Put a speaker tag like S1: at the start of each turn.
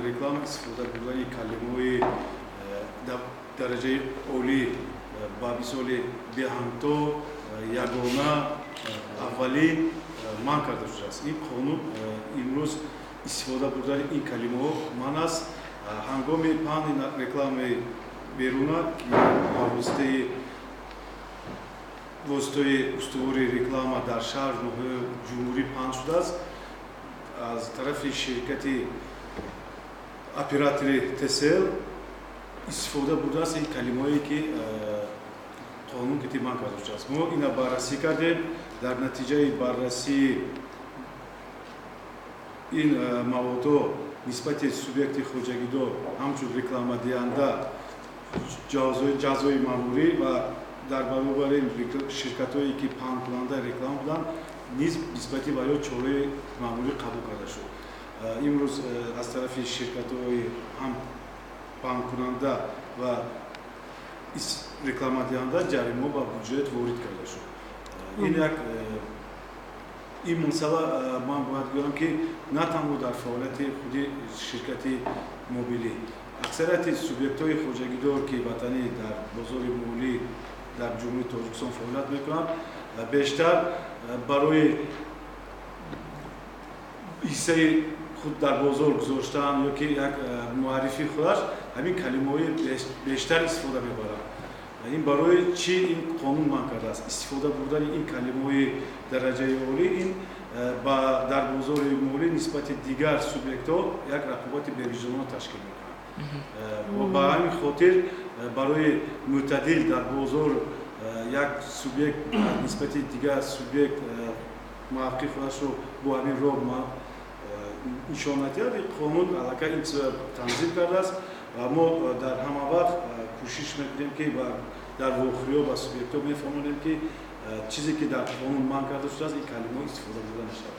S1: реклама истифода бурдани калимаҳои дараҷаи олӣ, ба мисоли беҳамто, ягона, аввалин манъ карда шудааст. Ин қонун имрӯз истифода бурдани ин калимаҳо манъ аст. Ҳангоми паҳни рекламаи беруна, ки ба воситаи устувори реклама дар шаҳр, ноҳияи ҷумҳурӣ паҳн шудааст, аз тарафи ширкати оператори ТСЛ истифода бурдааст ин калимаҳое, ки қонун ки манъ карда шудааст. Мо ина баррасӣ кардем. Дар натиҷаи баррасии ин маводҳо нисбати субъекти хоҷагидор ҳамчун рекламадиҳанда ҷазои маъмурӣ ва дар баробари ширкатҳое, ки паҳнкунандаи реклама буданд, низ нисбати ба ё чораи маъмурӣ қабул карда шуд. Имрӯз аз тарафи ширкатҳои ҳам паҳнкунанда ва рекламадиҳанда ҷарима ба буҷет ворид карда шуд. Ин як ин масъала, ман бояд гӯям, ки на танҳо дар фаъолияти худи ширкати мобилӣ, аксарияти субъектҳои хоҷагидор, ки ватанӣ дар бозори молӣ дар Ҷумҳурии Тоҷикистон фаъолият мекунанд, бештар барои ҳиссаи худ дар бозор гузоштан ё ки як муаррифии худаш ҳамин калимаҳои бештар истифода мебаранд. Ин барои чӣ ин қонун манъ кардааст? Истифода бурдани ин калимаҳои дараҷаи олӣ ин дар бозори молӣ нисбати дигар субъектҳо як рақобати бевиҷдонона ташкил мекунад. Ба ҳамин хотир барои мӯътадил дар бозор як субъект нисбати дигар субъект мавқеи худашро бо ҳамин роҳ нишон надиҳад, ин қонун аллакай ин чизро танзим кардааст ва мо дар ҳама вақт кӯшиш мекунем, ки дар вохӯриҳо ба субъектҳо мефаҳмонем, ки чизе ки дар қонун манъ карда шудааст, ин калимаҳо истифода бурда нашавад.